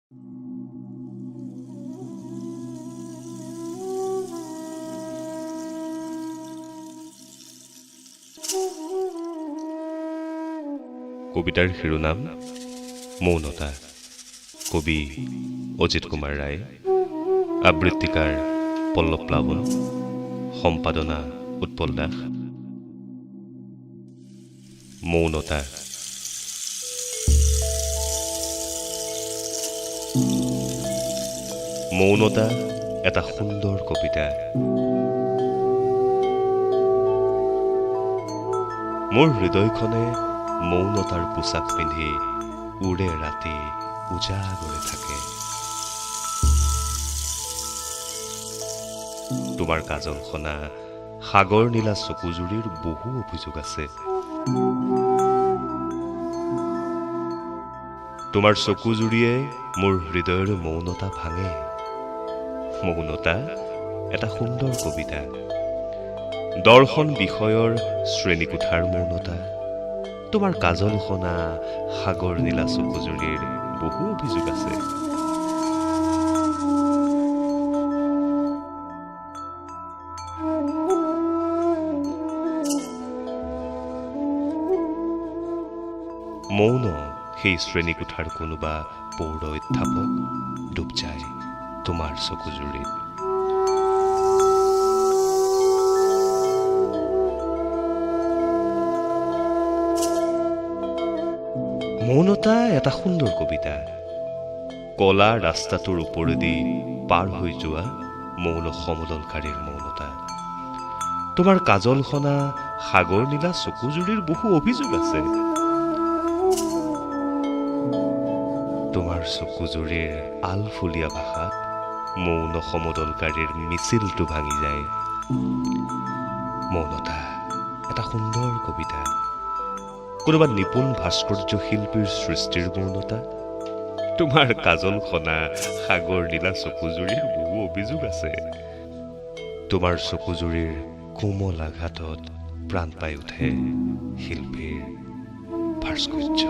কবিতাৰ শিৰোনাম মৌনতা। কবি অজিত কুমাৰ ৰায়, আবৃত্তিকাৰ পল্লৱ প্লাৱন, সম্পাদনা উৎপল দাস। মৌনতা। মৌনতা এটা সুন্দৰ কবিতা। মোৰ হৃদয়খনে মৌনতাৰ পোছাক পিন্ধি উৰে ৰাতি উজাগৰে থাকে। তোমাৰ কাজলসনা সাগৰ নীলা চকুজুৰিৰ বহু অভিযোগ আছে। তোমাৰ চকুজুৰিয়ে মোৰ হৃদয়ৰ মৌনতা ভাঙে। মৌনতা এটা সুন্দৰ কবিতা। দৰ্শন বিষয়ৰ শ্ৰেণীকোঠাৰ মৌনতা, তোমাৰ কাজলসনা সাগৰ নীলা চকুজুৰিৰ বহু অভিযোগ আছে। মৌন সেই শ্ৰেণীকোঠাৰ কোনোবা পৌৰ অধ্যাপক ডুব যায় তোমাৰ চকুজুৰিত। মৌনতা এটা সুন্দৰ কবিতা। কলা ৰাস্তাটোৰ ওপৰেদি পাৰ হৈ যোৱা মৌন সমদলকাৰীৰ মৌনতা, তোমাৰ কাজলসনা সাগৰ নীলা চকুজুৰিৰ বহু অভিযোগ আছে। তোমাৰ চকুজুৰিৰ আলফুলীয়া ভাষাত মৌন সমদলকাৰীৰ মিছিলটো ভাঙি যায়। মৌনতা এটা সুন্দৰ কবিতা। কোনোবা নিপুণ ভাস্কৰ্য শিল্পীৰ সৃষ্টিৰ মৌনতা, তোমাৰ কাজলসনা সাগৰ নীলা চকুজুৰিৰ বহু অভিযোগ আছে। তোমাৰ চকুজুৰিৰ কোমল আঘাতত প্ৰাণ পাই উঠে শিল্পীৰ ভাস্কৰ্য।